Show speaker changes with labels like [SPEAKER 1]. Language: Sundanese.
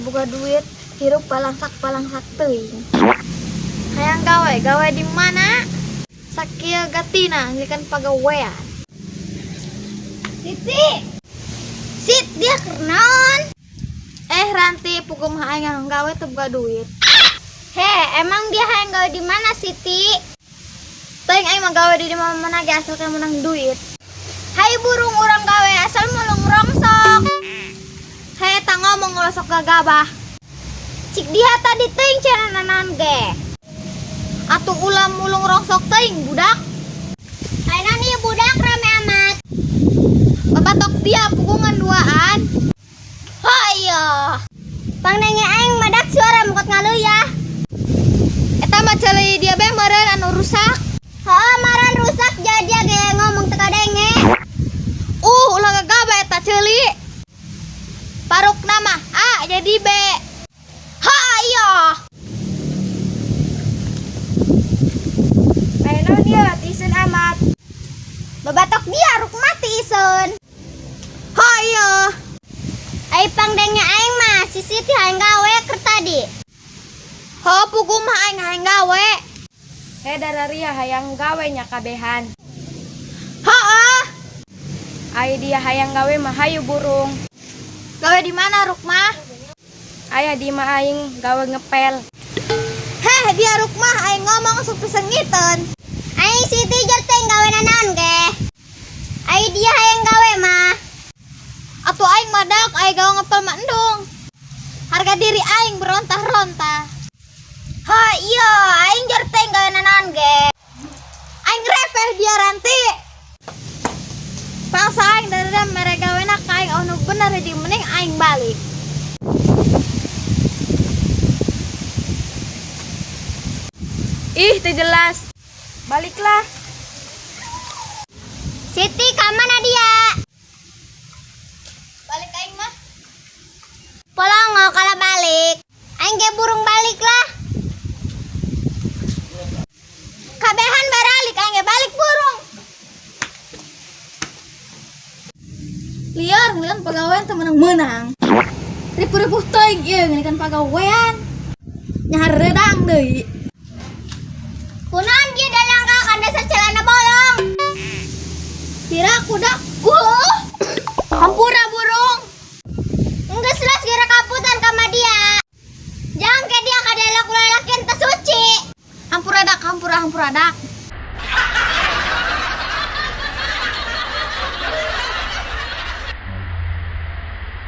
[SPEAKER 1] Teu boga duit, hirup balangsak-balangsak teuing. Hayang gawe, gawe di mana? Sakieu gatina ngeulikan pagawean.
[SPEAKER 2] Siti. Sit dia keur naon?
[SPEAKER 1] Eh Ranti, puguh mah aing hayang gawe teu boga duit.
[SPEAKER 2] He, emang dia hayang gawe di mana Siti?
[SPEAKER 1] Teuing aing mah gawe di mana-mana ge asalkan menang duit.
[SPEAKER 2] Hai burung urang gawe asal mulung rongsok.
[SPEAKER 1] Hei eta ngomong ulah sok gagabah.
[SPEAKER 2] Cik dia tadi teuing cenah nanaon ge.
[SPEAKER 1] Atuh ulah mulung rongsok teuing budak.
[SPEAKER 2] Ayeuna nih budak rame amat.
[SPEAKER 1] Babatok dia pugungan duaan.
[SPEAKER 2] Hayo. Pangdenge aing madak suara mukot ngaleuya.
[SPEAKER 1] Eta mah ceuli dia be meureun anu rusak.
[SPEAKER 2] Heuh, maran rusak jadi ge ngomong teu kadenge.
[SPEAKER 1] Ulah gagabah eta ceuli. Parukna mah A jadi B.
[SPEAKER 2] Hayo.
[SPEAKER 3] Aya naon ieu tiiseun amat.
[SPEAKER 2] Babatok dia ruk mati iseun.
[SPEAKER 1] Hayo.
[SPEAKER 2] Ai pangdenge aing mah si Siti hayang gawe keur tadi.
[SPEAKER 1] Ho puguh mah aing hayang gawe.
[SPEAKER 3] He dararia hayang gawe nya kabehan.
[SPEAKER 1] Heuh.
[SPEAKER 3] Ai dia hayang gawe mah hayu burung.
[SPEAKER 1] Gawe di mana Rukmah?
[SPEAKER 3] Aya di imah aing gawe ngepel.
[SPEAKER 1] Heh dia Rukmah aing ngomong sok pisengiteun.
[SPEAKER 2] Aing Siti jer teh gawe nanaon ge. Ai dia hayang gawe mah.
[SPEAKER 1] Atuh aing madak aing gawe ngepel mah endung. Harga diri aing berontah-rontah.
[SPEAKER 2] Ha iya, aing jer teh gawe nanaon ge.
[SPEAKER 1] Aing repeh dia Ranti. Bangsa aing dari mere gawena ka aing anu bener hiji mending aing balik.
[SPEAKER 3] Ih teu jelas. Baliklah.
[SPEAKER 2] Siti ka mana dia?
[SPEAKER 1] Balik aing mah.
[SPEAKER 2] Polongo kalau balik. Aing ge burung balik lah.
[SPEAKER 1] Kabehan baralik aing ge balik burung. Liar ngeulikan pagawean teu meunang-meunang. Ripuh-ripuh teuing ieu ngeulikan pagawean. Nyahareudang deui.
[SPEAKER 2] Kunaon dia dalangka kan dasar celana bolong.
[SPEAKER 1] Kira kudak. Hampura burung.
[SPEAKER 2] Enggeus lah segera kaputan kama dia. Jangan ke dia kadalak lalakian teu suci.
[SPEAKER 1] Hampura dak, hampura hampura dak.